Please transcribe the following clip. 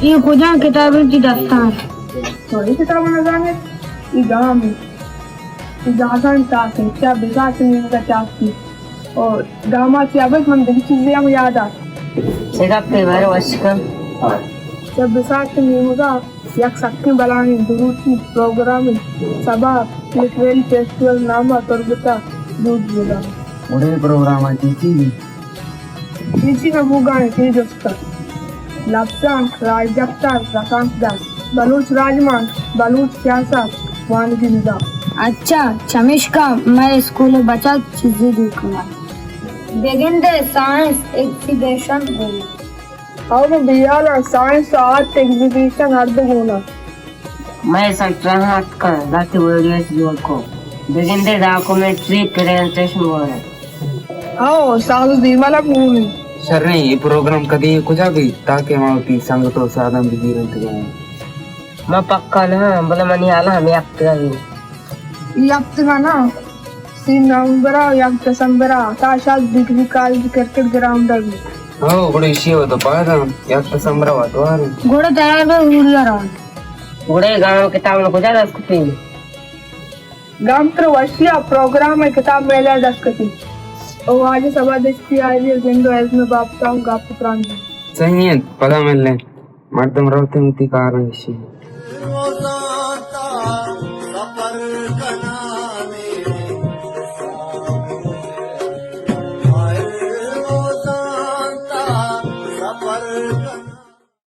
اے کجام کتاب انت تئی دستاں؟ تو اے کتاب نہ زانے؟ اے گام انت۔ اے داستان تاک انت، چا بساچ نیمگا چاپ بیت۔ او گاما چیا بس من دگہ چیزے ہم یاد آت۔ چے گپے بارو وش کن؟ چا بساچ نیمگا یک سکیں بلاہیں دروشی پروگرامے سبا لٹریری فیسٹیول نام ءَ تربت ءَ جوڑ بوگ ءَ انت۔ گڑا اے پروگرام ءَ چی چی بیت؟ چی چی نہ بوگ ءَ انت، اے جست ءَ لبزاں، راجدپتر، رسانکدر، بلوچ راجمان، بلوچ سیاست، وانگی نظام۔ اچھا، چمیشکا مئے اسکول ءِ بچک چیزے دور کناں۔ بگندے سائنس ایگزیبیشن گون۔ او من بیالاں سائنس ءُ آرٹ ایگزیبیشن ہر دو گون انت۔ مئے سنٹر ءَ اتکاں، لہتے ویڈیوز جوڑ کن۔ بگندے ڈاکومنٹری پریزنٹیشن گون انت۔ او ساز ءُ دیمل ہم گون انت۔ شریں، اے پروگرام کدی کجا بیت تاکہ ما وتی سنگت ءُ استاداں بگیرینتگاں؟ ما پکا نہ آں، بلے منی ہیال ءَ ہمے ہپتگ ءَ بیت۔ اے ہپتگ ءَ نہ، سی نومبر ءَ یک دسمبر ءَ عطا شاد ڈگری کالج کرکٹ گراؤنڈ ءَ بیت۔ ہو، گڑا ایشی ءَ تو پاد آں، یک دسمبر ءَ وتوار انت۔ گڑا تیار بہ، اوری ءَ رواں۔ گڑا اے گام ءِ کتاب نہ کجا دست کپی؟ گامتر وشی ءَ پروگرام ءِ کتاب میلہ ءَ دست کپی۔ او واجہ صبا دشتیاری ءِ زند ءُ ازم ءِ بابت ءَ گپ ءُ تران بیت۔ صحیح انت، پدا ملیں۔ مردم روت وتی کاراں گشی۔